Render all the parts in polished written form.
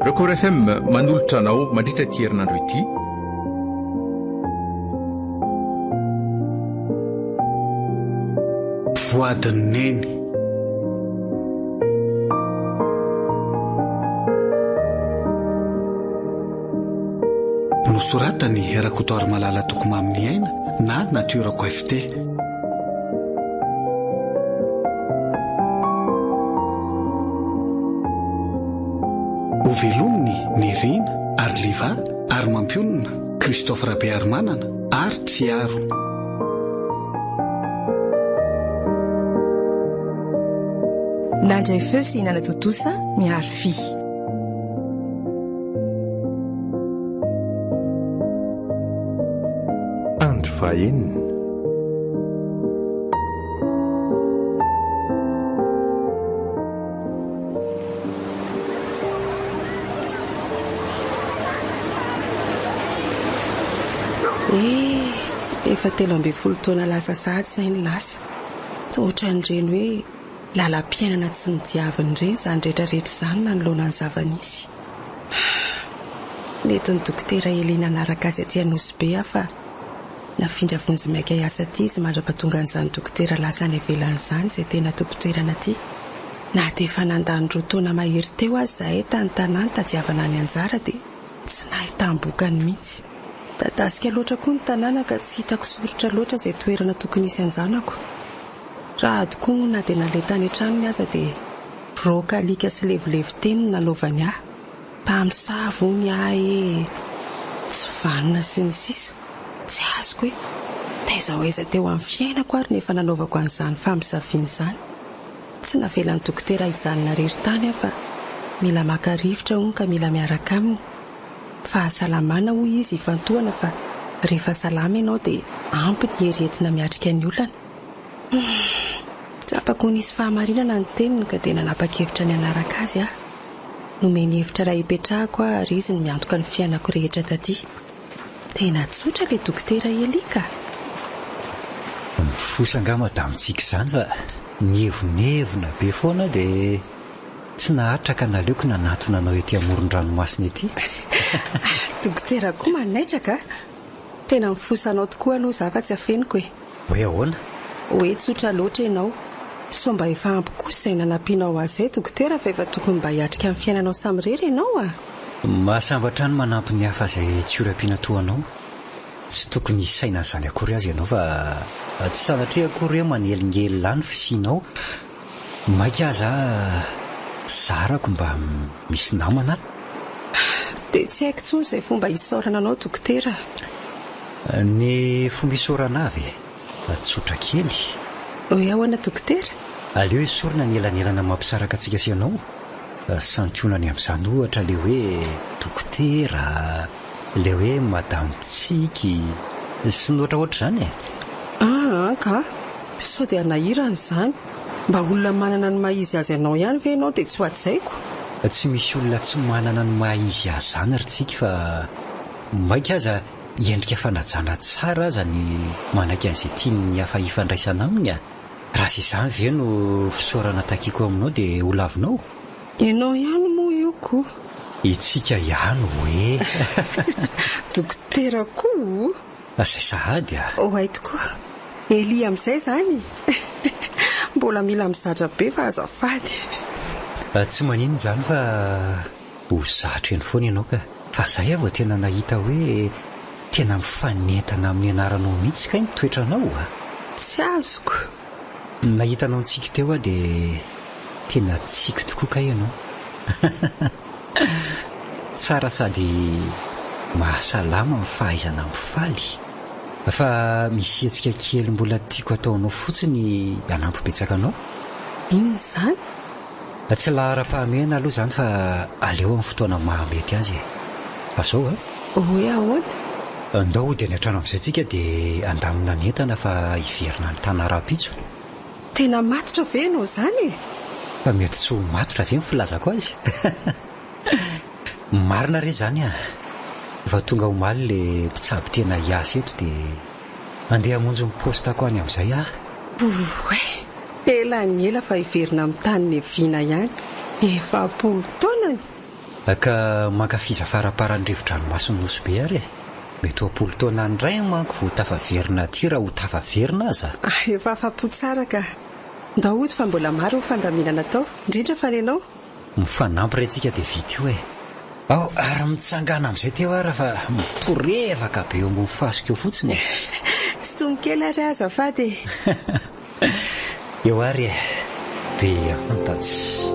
Record FM manolotra anao mandritra ity herinandro ity. Voadin'i Neny. Nosoratan'i Rakotoarimalala Tokomaminiaina na Natiorako FT. Hovelominy Nirina ary Liva ary Mampionona, Christophe Rabearimanana ary Tsiaro. Nandray feo sy nanatontosa miharo fy. Andro fahenina. Eh, efa 13 taona lasa sahady izay ny lasa. Toa ohatran'ireny hoe lalam-piainana tsy nodiavina ireny izany rehetrarehetra izany nanoloana ny zava-nisy. Nentin'ny dokotera Elia nanaraka azy aty Anosibe aho fa nafindra vonjimaika hiasa aty izy mandra-pahatongan'izany dokotera lasa any ivelany izany izay tena tompon-toerana aty. Na dia efa nandany roa taona mahery teo aza izahay tany Tanà nitadiavana an'i Anjara dia tsy nahitam-bokany mihitsy. Midadasika loatra koa ny tanàna ka tsy hitako soritra loatra izay toerana tokony hisy an-janako. Raha ady koa moa na dia naleha tany an-tranony aza dia roaka alika sy levilevy teny no nanaovany ahy. Mpamosavy hono ahy e! Tsy vanona sy ny sisa. Tsy azoko hoe taiza ho aiza teo amin'ny fiainako ary no efa nanaovako an'izany famosaviana izany. Tsy navelan'ny dokotera hijanona irery tany aho fa mila maka rivotra hono ka mila miaraka aminy. Fahasalamana hoy izy ifantohana fa rehefa salama ianao dia ampy ny hery entina miatrika ny olana. Humm. Tsapako ho nisy fahamarinana ny teniny ka dia nanapa-kevitra ny hanaraka azy aho. Nomeny hevitra raha hipetrahako aho ary izy no miantoka ny fiainako rehetra taty. Tena tsotra ilay dokotera Elia ka! Mifosa angaha madame Tsiky izany fa nievonevona be foana aho dia tsy naharitra ka naleoko nanatona anao ety amoron-dranomasina ety. Dokotera koa manaitra ka! Tena mifosa anao tokoa aloha za fa tsy afeniko e! Hoe ahoana? Hoe tsotra loatra ianao. Sao mba efa ampy kosa izay nanampianao ahy izay dokotera fa efa tokony mba hiatrika ny fiainanao samirery ianao a! Mahasambatra ny manampy ny hafa izay tsy oram-piana toa anao. Tsy tokony hisaina an'izany akory aza ianao fa tsy sanatria akory hoe manelingelina ahy ny fisianao. Mainka aza zarako mba misy namana aho. Dia tsy haiko intsony izay fomba hisaorana anao dokotera a! Ny fomba hisaorana ahy ve? Tsotra kely. Hoe ahoana dokotera? Aleo esorina ny elanelana mampisaraka antsika sy ianao. Santionany amin'izany ohatra ilay hoe dokotera, ilay hoe madame Tsiky, sy ny ohatraohatr'izany e! Aa ka! Sao dia hanahirana izany? Mba olona manana ny maha izy azy anao ihany ve ianao dia tsy ho hajaiko? Tsy misy olona tsy manana ny maha izy azy izany ry Tsiky fa mainka aza endrika fanajana tsara aza ny manaiky an'izay tian'ny hafa hifandraisana aminy a! Raha tsy izany ve no fisaorana takiako aminao dia ho lavinao? Ianao ihany moa io ko! Itsika ihany hoe! Dokotera koa o! Izay sahady a! Oay tokoa! Elia amin'izay izany? Mbola mila mizatra be fa azafady! Tsy maninona izany fa ho zatra eny foana ianao ka! Fa izay aho vao tena nahita hoe tena mifanentana amin'ny anaranao mihitsy kay ny toetranao a! Tsy azoko. Nahita anao nitsiky teo aho dia tena tsiky tokoa kay ianao. Tsara sady mahasalama ny fahaizana mifaly. Fa misy hetsika kely mbola tiako ataonao fotsiny hanampy betsaka anao. Inona izany? Tsy laharam-pahamehana aloha izany fa aleo amin'ny fotoana mahamety azy e. Fa zao a! Hoe ahoana? Ndao hody any an-trano amin'izay tsika dia handamina ny entana fa hiverina any Tana rahampitso. Tena matotra ve ianao izany e? Fa mety tsy ho matotra ve ny filazako azy? Marina re izany a! Efa tonga omaly le mpitsabo tena hiasa eto dia andeha hamonjy ny poste-ko any amin'izay aho. Oay! Ela ny ela fa hiverina amin'ny tany niaviana ihany. 40 taonany! Ka mankafiza faramparan'ny rivo-dranomasin'i Nosy Be ary e! Mety ho am-polo taona any indray manko vao tafaverina aty raha ho tafaverina aza. Efa afa-po tsara ka! Ndao hody fa mbola maro ny fandaminana atao, indrindra fa ny anao. Mifanampy re tsika dia vita eo e! Ao ary mitsangàna amin'izay teo ara fa mitorevaka be eo ambony fasika eo fotsiny e! Sintomy kely ary azafady e! Eo ary e! Dia fantatsy.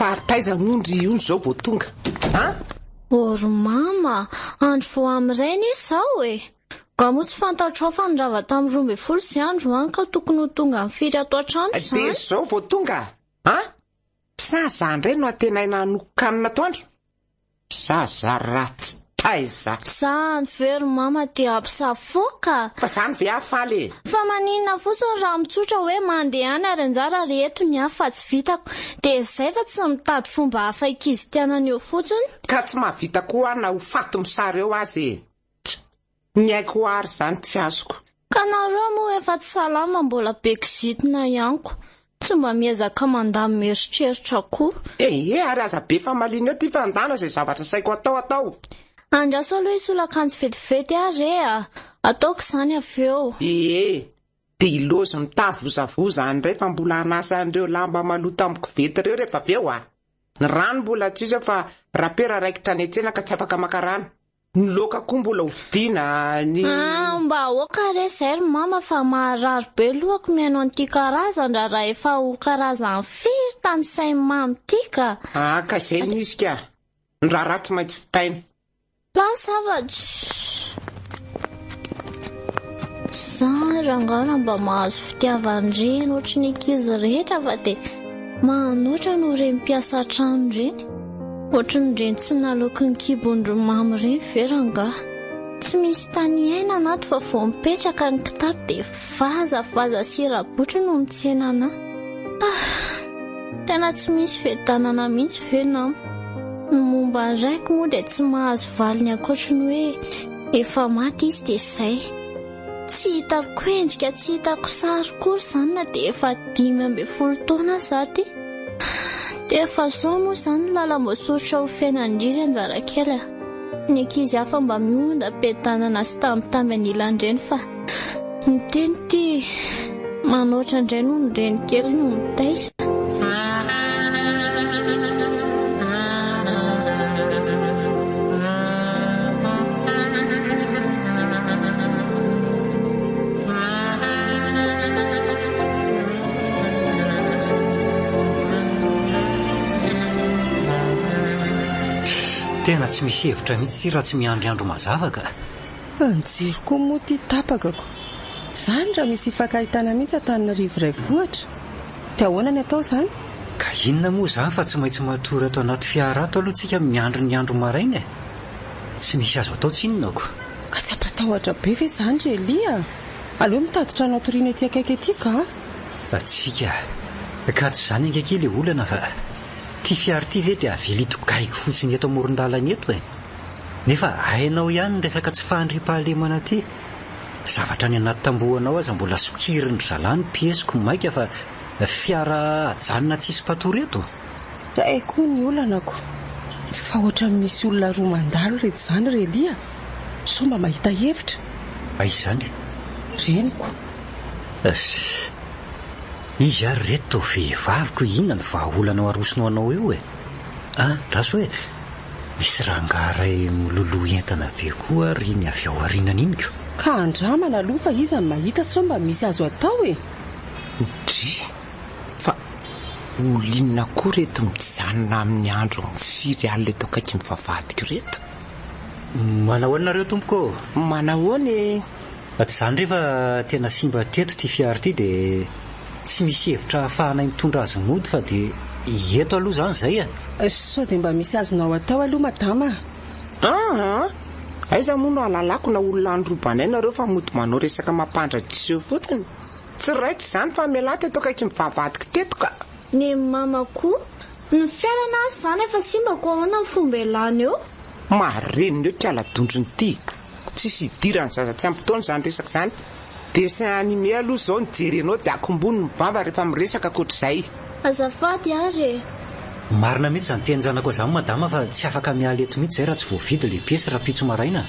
Fa taiza moa ndry io izao vao tonga? An? Ô ry mama, andro vao amin'iray anie izao e! Nga moa tsy fantatrao fa nirava tamin'ny 12 sy andro an ka tokony ho tonga amin'ny firy ato an-trano Dia izany? izao vao tonga? An? Sa za indray no antenaina hanokan-kanina atoandro? Zaza ratsy taiza. Zany ve ry mama dia hampisafoaka? Fa zany ve ahafaly e? Fa maninona fotsiny raha mitsotra hoe mandehana ary anjara ry eto ny ahy fa tsy vitako. Dia zay fa tsy mitady fomba hafa hikizitianana eo fotsiny. Ka tsy mahavita koa aho na ho faty misary eo aza e! Tch! Ny aiko ary izany tsy azoko. Ka nareo moa efa tsy salama mbola be kizitina ihany ko. Tsy mba miezaka mandamina eritreritra koa. Ehe ary aza be famaliana eo ty fa andana izay zavatra saiko atao atao. Andraso aloha hisolo akanjo vetivety aho re a! Ataoko izany avy eo. Ehe, dia ilaozy mitavozavoza any indray fa mbola hanasa an'ireo lamba maloto amin'ny koveta ireo rehefa avy eo a! Ny rano mbola tsisy fa rapera raikitra any an-tsena ka tsy afaka maka rano. Ny laoka koa mbola ho vidiana, ny. Ah, mba aoka re izay ry mama fa maharary be lohako mihaino an'ity karazan-draharaha efa ho karazany firy tanisain'i mama ity ka. Ah, ka izay no izy ka. Ny raharaha tsy maintsy vitaina. Lasa zavatra. Zany rangahy raha mba mahazo fitiavan-dreny ohatry ny ankizy rehetra fa dia manoatra noho ireny mpiasa an-trano ireny. Ohatran'ireny tsy naloaky ny kibon-dry mamy ireny ve rangahy? Tsy misy tany iainana ato fa vao mipetraka ny kitapo dia vazavaza sy rabotry no mitsena anà. Ah! Tena tsy misy fiadanana mihitsy ve nama? Ny momba ny raiko moa dia tsy mahazo valiny ankoatry ny hoe efa maty izy dia izay. Tsy hitako endrika, tsy hitako sary akory izany na dia efa 15 taona aza aho ity. Dia efa izao moa izany ny lalam-boasoritra ho fiainan-dry ry Anjarakely a. Ny ankizy hafa mba miondam-piadanana sy tambitamby anilan-dreny fa ny teny ity manoatra indray noho ny renikely no mitaiza. Tena tsy misy hevitra mihitsy ity raha tsy miandry andro mazava ka. Fa ny jiro koa moa ity tapaka ko. Zany raha misy ifankahitana mihitsy Antananarivo iray vohitra. Dia ahoana ny atao izany? Ka inona moa izany fa tsy maintsy matory ato anaty fiara ato aloha tsika miandry ny andro maraina e! Tsy misy azo atao tsinona ko. Ka tsy hampatahotra be ve izany ry Elia a? Aleo mitady trano hatoriana ety akaiky ety ka! Tsika, ka tsy izany ange akia ilay olana fa ity fiara ity ve dia avela ito gaigy fotsiny eto amoron-dalana eto e! Nefa hainao ihany ny resaka tsy fahandriampahalemana ity. Zavatra any anaty tamboho anao aza mbola sokirin-dry zalahy ny piesiko maika fa fiara ajanona tsisy mpatory eto. Zay koa ny olana ko. Fa ohatran'ny misy olona roa mandalo reto izany ry Elia a! Sao mba mahita hevitra? Aiza izany? Reniko. Ss. Izy ary reto toa vehivavy ko inona no vahaolana ho arosonao anao eo e? An, andraso hoe misy rangahy iray miloloha entana be koa ary iny avy ao aorianany iny ko. Ka andramana aloha fa iza no mahita sao mba misy azo atao e! Dry! Fa olon'inona koa reto mijanona amin'ny andro firy alina eto akaikin'ny vavahadiko ireto? Manahoana nareo tompoko ô? Manahoana e? Tsy izany re fa tena simba teto ity fiara ity dia tsy misy hevitra ahafahanay mitondra azy mody fa dia eto aloha izany izay e! Sao dia mba misy azonao atao aloha madama a! Aa! Aiza moa no ahalalako na olona handroba anay nareo fa mody manao resaka mampandra diso eo fotsiny? Tsy raitra izany fa mialà teto akaikin'ny vavahadiko teto ka! Ny mama koa. Ny fiarana ary izany efa simba koa ahoana ny fomba ialana eo? Marenina eo kala dondrona ity. Tsisy idiran'ny zaza tsy ampy taona izany resaka izany. Dessin animé aloha izao no jerenao dia akombony ny vava rehefa miresaka ankoatr'izay. Azafady ary e! Marina mihitsy izany tenin-janakao izany madama fa tsy afaka miala eto mihitsy izay raha tsy voavidy ilay piesy rahampitso maraina.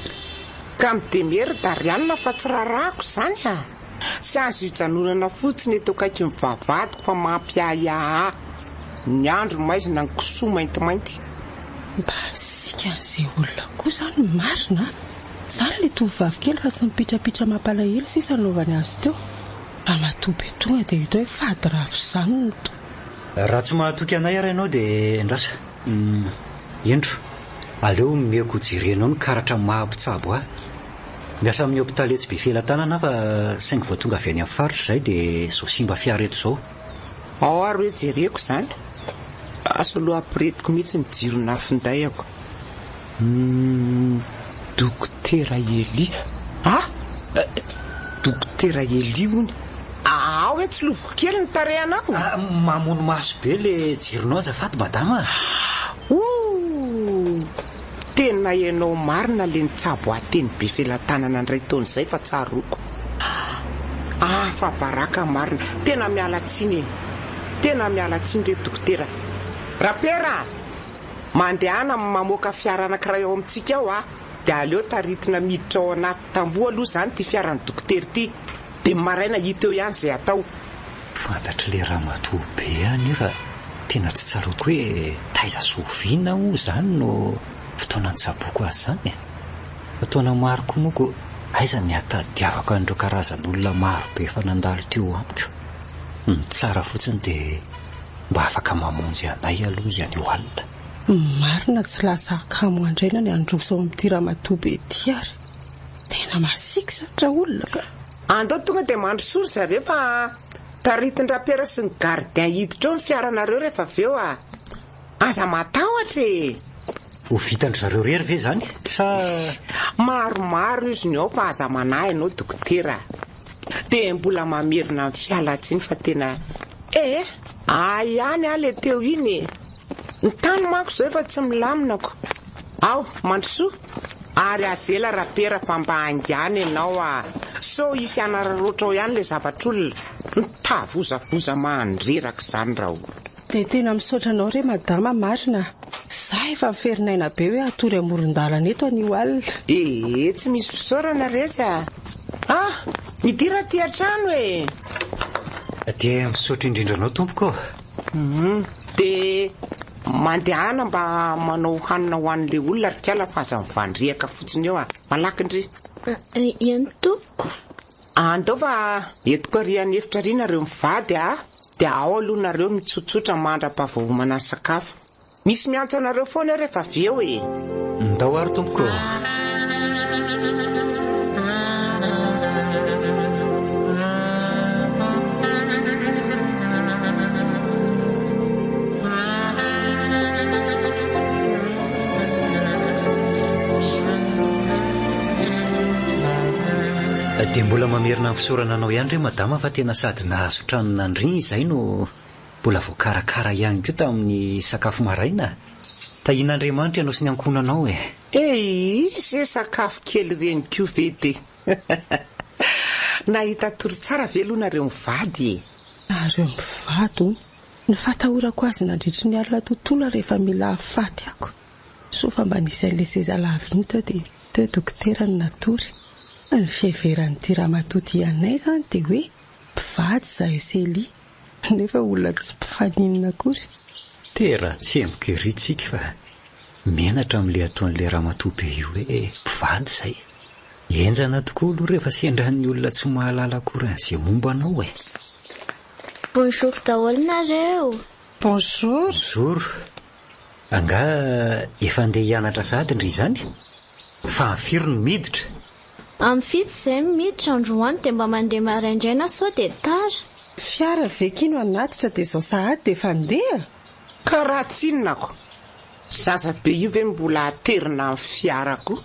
Ka mi-demerde ry anona fa tsy rarahako izany a! Tsy azo ijanonana fotsiny eto akaikin'ny vavahadiko fa mampiahiahy ahy. Ny andro maizina ny kisoa maintimainty. Mba asikan'izay olona koa izany marina a! Izany ilay tovovavy kely raha tsy mipitrapitra mampalahelo sisa nanaovany azy teo. Ramatoa be tonga dia hita hoe fady ravo izany no to. Raha tsy mahatoky anay ary ianao dia endraso. Indro, aleo omeko hojerenao ny karatra maha mpitsabo ahy. Miasa amin'ny hopitaly etsy Befelatanana aho fa saingy vao tonga avy any amin'ny faritra izahay dia izao simba fiara eto izao. Ao ary hoe jereko izany. Asa aloha ampiretiko mihitsy ny jirona finday-ako. Humm Dokotera Elia ah! Dokotera Elia hono. Ao hoe tsy loviko kely ny tarehanao. Ah, mamono maso be le jironao azafady madama a. Ooh! Tena ianao marina le nitsabo ahy teny Befelatanana indray taona izay fa tsaroako. Afa-baraka marina. Tena miala tsiny e. Tena miala tsiny re dokotera. Rapera a! Mandehana mamoaka fiara anankiray ao amintsika ao a! Dia aleo taritina miditra ao anaty tamboho aloha izany ity fiaran'ny dokotera ity. Dia ny maraina hita eo ihany izay atao. Fantatr'ilay ramatoa be anefa tena tsy tsaroako hoe taiza sy oviana moa izany no fotoana nitsaboako azy izany e! Fa taona maro koa moa ko aiza ny hahatadiavako an'ireo karazan'olona maro be efa nandalo teo amiko. Ny tsara fotsiny dia mba afaka mamonjy anay aloha izy anio alina. Marina tsy lasa kamo andraina ny handroso ao amin'ity ramatoa be ity ary. Tena masiaka izany raolona ka. Andao tonga dia mandrosoa ry zareo fa taritin-dRapera sy ny gardien hiditra eo ny fiaranareo rehefa avy eo a! Aza matahotra e! Ho vitan-dry zareo irery ve izany sa. Maromaro izy ny ao fa aza manahy ianao dokotera a! Dia mbola mamerina ny fialantsiny fa tena eh! Ahy ihany aho le teo iny e! Ny tany manko izao efa tsy milamina ko! Ao, mandrosoa! Ary aza ela Rapera fa mba haingàna ianao a! Sao hisy hanararaotra ao ihany le zavatr'olona! Mitavozavoza mandreraka izany raolo. Dia tena misaotra anao re madama marina a! Za efa miferinaina be hoe hatory amoron-dalana eto anio alina. Ee, tsy misy fisaorana retsy a! Ah! Midira aty an-trano e! Dia misaotra indrindra anao tompoko ô! Hum, dia mandehana mba manao hanina ho an'ilay olona ry kala fa aza mivandriaka fotsiny eo a! Malaky ndry! Eny tompoko. Andao fa entiko ary an'efitra ary nareo mivady a! Dia ao aloha nareo mitsotsotra mandra-pahavoaomana ny sakafo. Misy miantso anareo foana eo rehefa avy eo e! Ndao ary tompoko ô! Dia mbola mamerina ny fisaorana anao ihany re madama fa tena sady nahazo trano nandriana izay no Mbola voakarakara ihany koa tamin'ny sakafo maraina. Tahian'Andriamanitra ianao sy ny ankohonanao e! Eisy e sakafo kely ireny koa ve dia nahita tory tsara ve aloha nareo mivady e? Nareo mivady hono. Ny fatahorako azy nandritry ny alina tontolo ary efa mila hahafaty ako. Soa fa mba nisy an'ilay seza lava iny teo dia teo dokotera no natory. Ny fiheveran'ity ramatoa ity anay izany dia hoe mpivady izahay sy Elia. Nefa olona tsy mpifaninona akory. Tera tsemboka ery Tsiky fa menatra amin'ilay ataon'ilay ramatoa be io hoe mpivady izay. Henjana tokoa aloha rehefa sendran'ny olona tsy mahalala akory an'izay momba anao e. Bonjour daholo nareo. Bonjour. Bonjour. Angaha efa andeha hianatra sahady ndry izany? Fa amin'ny firy no miditra? Amin'ny fito izay no miditra androany dia mba mandeha maraindraina sao dia tara. Fiara ve ki no hanatitra dia izao sahady dia efa handeha? Ka raha tsy inona ko! Zaza be io ve mbola aterina amin'ny fiara koa?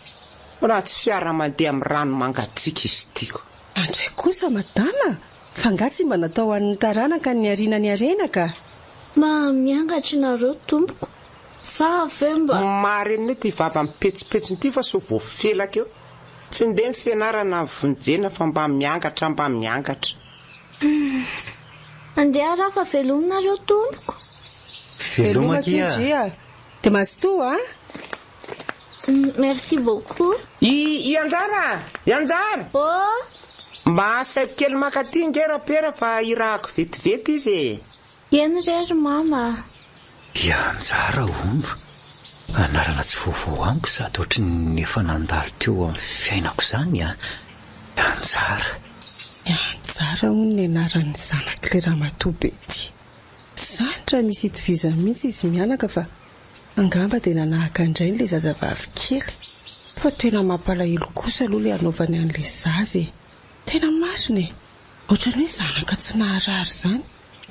Raha tsy fiara mandeha amin'ny rano mangatsiaka izy ity ko! Andray kosa madama! Fa angaha tsy mba natao ho an'ny taranaka ny niarina ny harena ka? Mba miangatra nareo tompoko. Sa ve mba. Marenina ity vava mipetsipetsina ity fa sao voafelaka eo. Tsy ndeha ny fianarana ny vonjena fa mba miangatra mba miangatra. Humm. Andeha raha fa veloma nareo tompoko. Veloma akia. Veloma akia. Dia mazotoa a. Merci beaucoup. I i Anjara a! I Anjara! Oh! Mba asaivo kely maka aty nge Rapera fa irahako vetivety izy e! Eny re ry mama a! I Anjara hono, anarana tsy vaovao amiko sady ohatry ny efa nandalo teo amin'ny fiainako izany an! I Anjara. I Anjara hono ny anaran'ny zanak'ilay ramatoa be ity. Zany raha misy itovizany mihitsy izy mianaka fa angamba dia nanahaka an-drainy ilay zazavavy kely. Fa tena mampalahelo kosa aloha ilay hanaovany an'ilay zaza e! Tena marina e! Ohatran'ny hoe zanaka tsy naharary izany.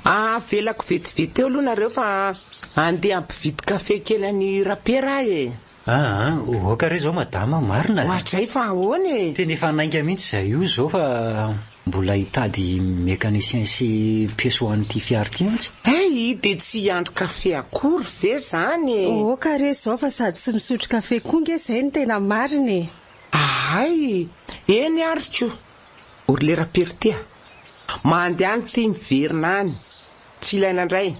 Avelako vetivety eo aloha nareo fa andeha hampividy kafe kely an'i Rapera aho e! Aa, ok re zao madama, marina e! Oadray fa ahoana e! Tena efa hanainga mihitsy izahay io izao fa mbola hitady mécanicien sy pièces ho an'ity fiara ity mantsy. Hay, dia tsy hiandry kafe akory ve zany e! Ok re zao fa sady tsy misotro kafe koa nge zay no tena marina e! Hay, eny ary ko! O ry lera Perty a! Mandehana ity miverina any! Tsy ilaina indray!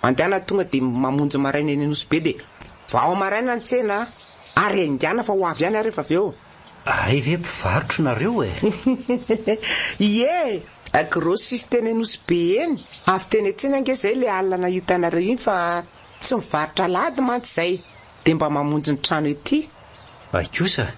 Mandehana tonga dia mamonjy maraina eny Anosibe dia vao maraina ny tsena a! Ary haingàna fa ho avy ihany aho rehefa avy eo. Hay ve mpivarotra nareo e! Ie! Grossiste eny Anosibe eny. Avy teny an-tsena ange izay ilay alina nahita anareo iny fa tsy mivarotra alahady mantsy izay dia mba mamonjy ny trano ety. Hay kosa!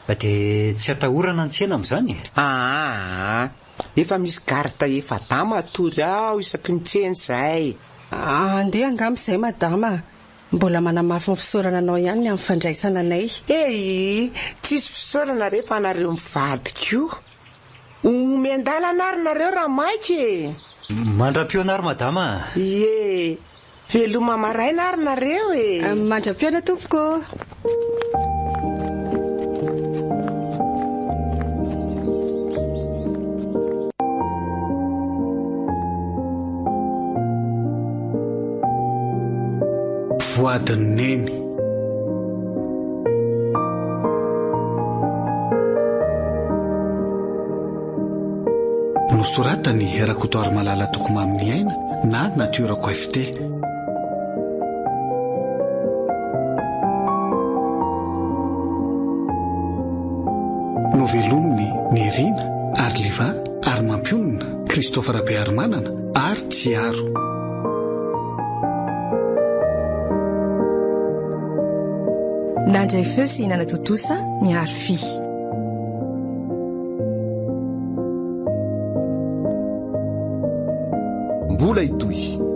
Dia tsy atahorana ny tsena amin'izany e? Aa! Efa misy garde efa-dahy matory ao isaky ny tsena izay. Andeha angamba izay madama a! Mbola manamafy ny fisaorana anao ihany ny amin'ny fandraisana anay. Hey! Tsisy fisaorana re fa nareo mivady koa. Omen-dalana ary nareo raha maika e! Mandra-pihaona ary madama a! Ie! Veloma maraina ary nareo e! Mandra-pihaona tompoko ô! Voadin'i Neny. Nosoratan'i Rakotoarimalala Tokomaminiaina na Natiorako FT. Novelomin'i Nirina ary Liva ary Mampionona, Christophe Rabearimanana ary Tsiaro. Nandray feo sy nanatontosa ny Arfi. Mbola hitohy.